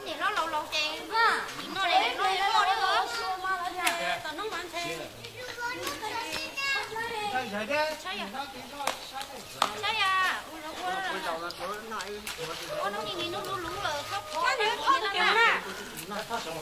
Niam hlob laus laus ces no li no li no li. Ua hnub ni hnub luv luv lawm, txhob khob na. Nws txhob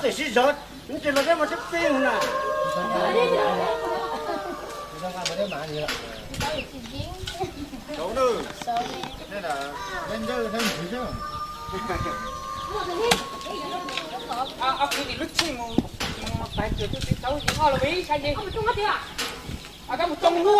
txwm sib zov, nws tsis los thiab mas twb pib na. Ob kwv tij lub txheej mus pais twg twb tsis tau ib ob los ib sab nce. Koj mus tsoo lub.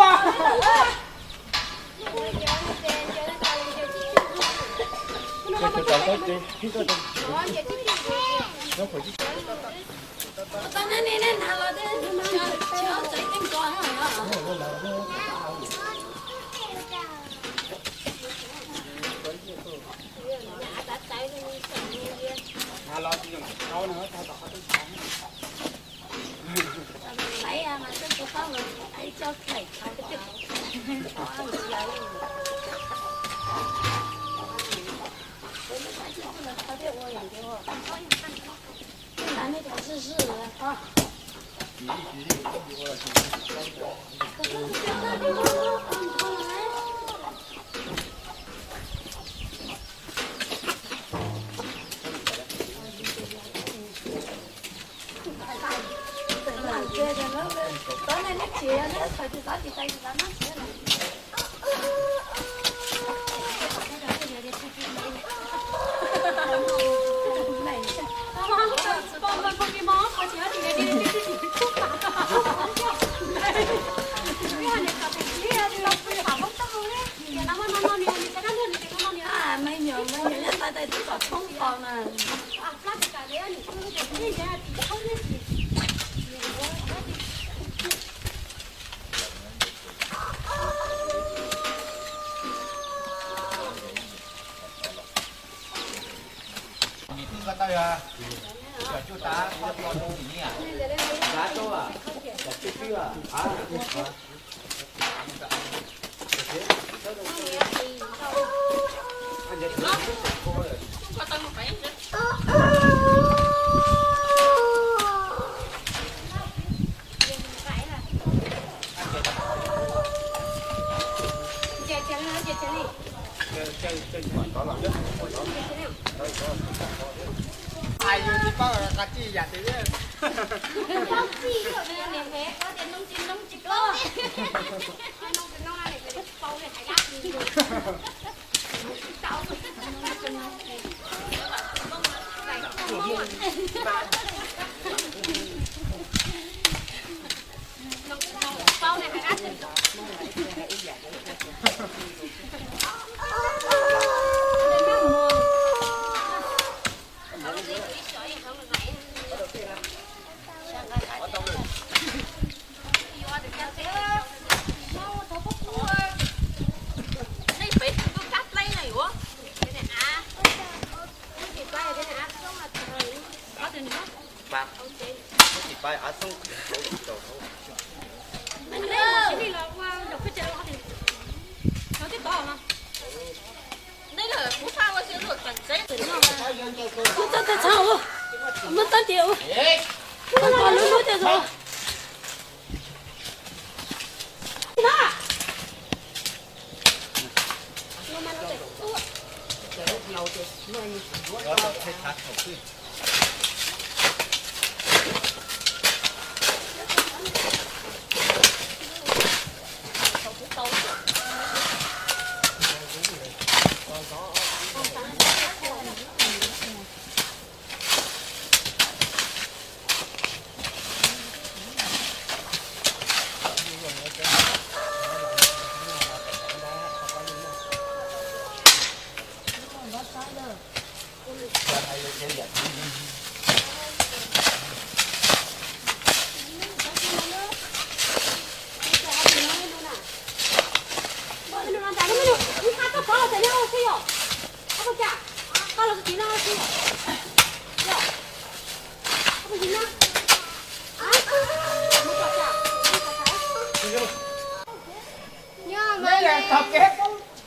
Ai, yus tsis paub qab txij yam twg thiab. Muab txoj tes txhob, muab txoj tes, muab lub lub tes txhob.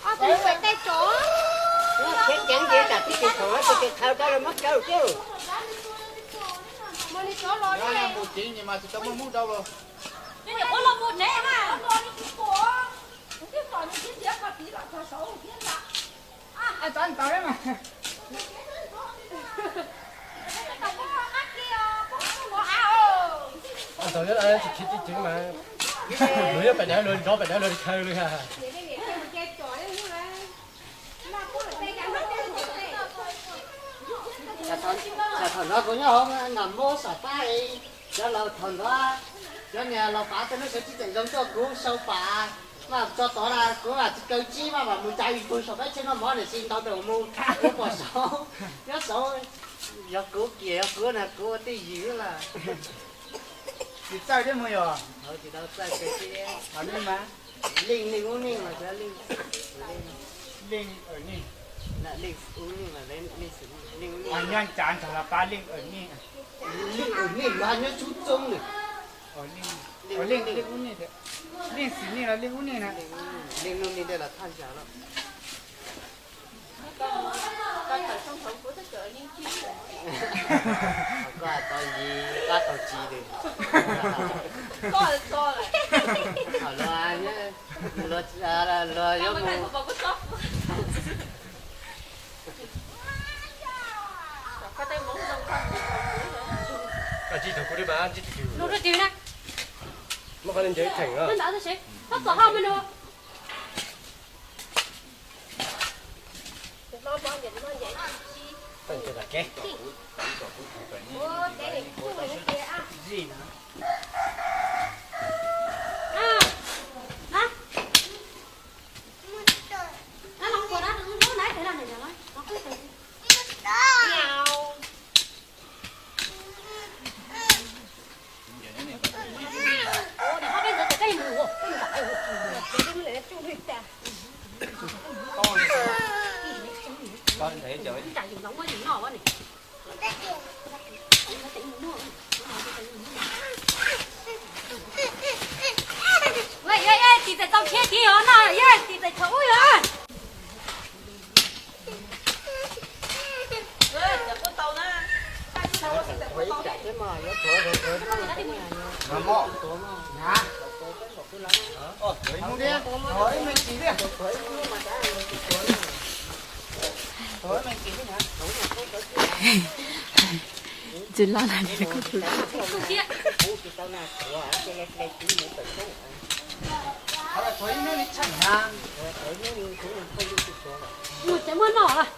Ob tug niam tais tsov. Tseem ceev ces tsam tib tes thaum tib tes thaum rau los muab kaw thiab. Mus tsev mas tsis tau muaj hnub rau los. Thaum nyob tsis khiav tsis ceev mas, luag nyob pem dev luag nrov pem dev luag chaw li. Thaum no kuv nyob hauv nram mub saum pab, cov laus thaum ntawd, cov niag laus pav tej lub sawv tsis tseem zoo tuaj kuv sau pam, mas tso tod na kuv mam tsis kaw tsib mas mam mus tsa ib pug saum pab tseg noj mov niam txiv ntau tes mus, kuv pom saud, nyob saud, yog kuv kiag yog kuv na kuv ua twj ywm lawm. Tsis txawj thiab mus yog? Tsis tau txawj kiag thiab. Leej, leej ub neej mas, leej, leej ub neej mas, leej, leej xwm, leej ub neej. Nyob cas nrog los pab leej ub neej. Leej ub neej mas nyob txhub txoob lawm. Leej, leej ub neej, leej xwm neej los leej ub neej na. Leej ub neej tej los thaj zam lawm. Koj tau yig koj tau tsis li. Koj tau lawm. Luag, luag yuav mus. Koj tsis thaum kuv li mas ntsib twg na. Muab qhov ncauj theem os. Ua, tis txais tau thiab tiv os no, tis txais thaum ub yog. Ntxim loj na, tus thiab. Mus tsev muab noj lawm.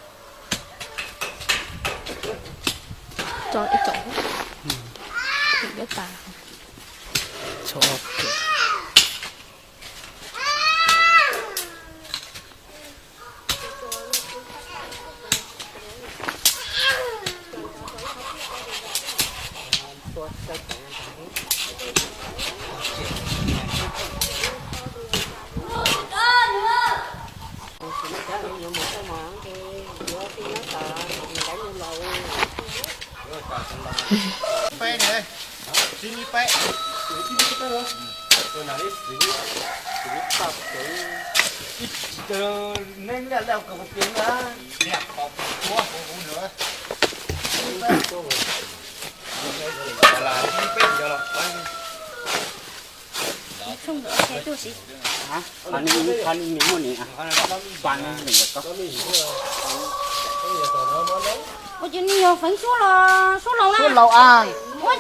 Tso ib tsoom, ib tas. Tso. Peb ne, tsis mi peb. Tus na li xwb, xwb paj xwb. Ib tug neeg liaj liaj kaus tias na, liaj kaus tuab huv huv nws. Qhov no muaj ni, ua cas ni yog feev suab los suab laus na? Suab laus a. Ua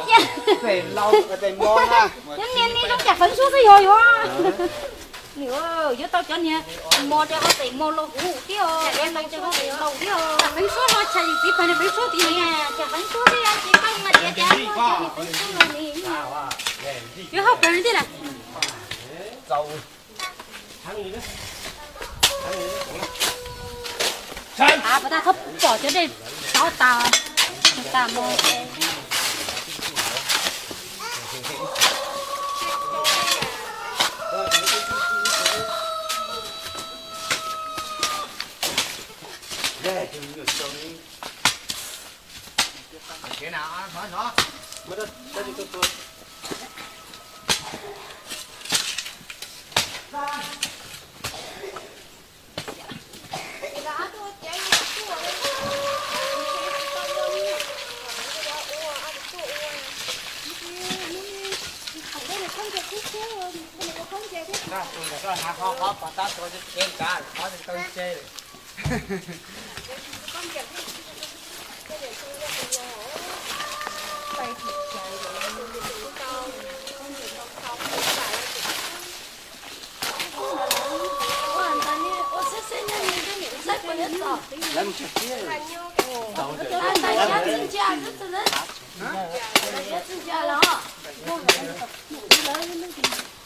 cas cov niag ni zoo cas feev suab xwb yog yuav. Nws yuav tau cov niag mos rau hauv pem mos laus huv thiab os, cov niag mos rau hauv pem laus thiab os. Feev suab no tshaj yus txiv pag niag feev suab tiag, tshaj feev suab thiab ces pheej mas tias tias feev suab los ni. Yuav hauj plag li thiab na. Av, puas tau txhob pom cov dej rov tas, tas mos.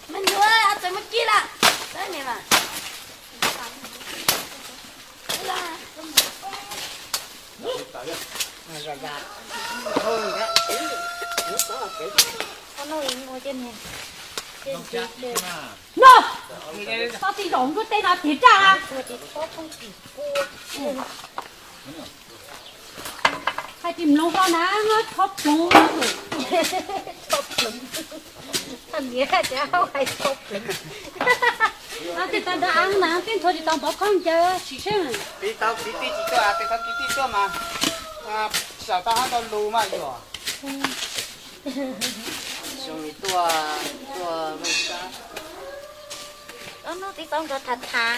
Me ntxhua, txawm mus kib lawm. No, tau tij zaum nkuaj tej no tiv raj. Hais tias mloog hlo na, chob ploov. Chob ploov. Thaj niam ces hais chob ploov. Tej tau dab aav na, tej nthuav tsis tau npov khaub ncaws tsis seb. Tiv tau kwv tij tsis tuaj, tiv tau kwv tij tuaj mas, sawv tau hab tau lus mas yog. Xyoo tuaj, tuaj Vaj Xab. Ob hnub twb tau nrog tham tham.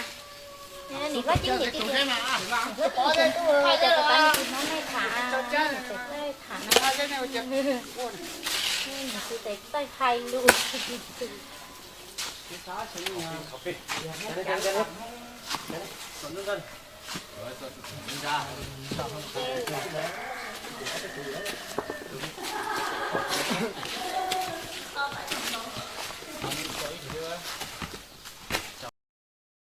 Nim Vaj Ceeb niam tij tias, hais tias puas pab niam tij hmoob nej tham, niam tij txawj tham na. Niam tij txawj hais lus.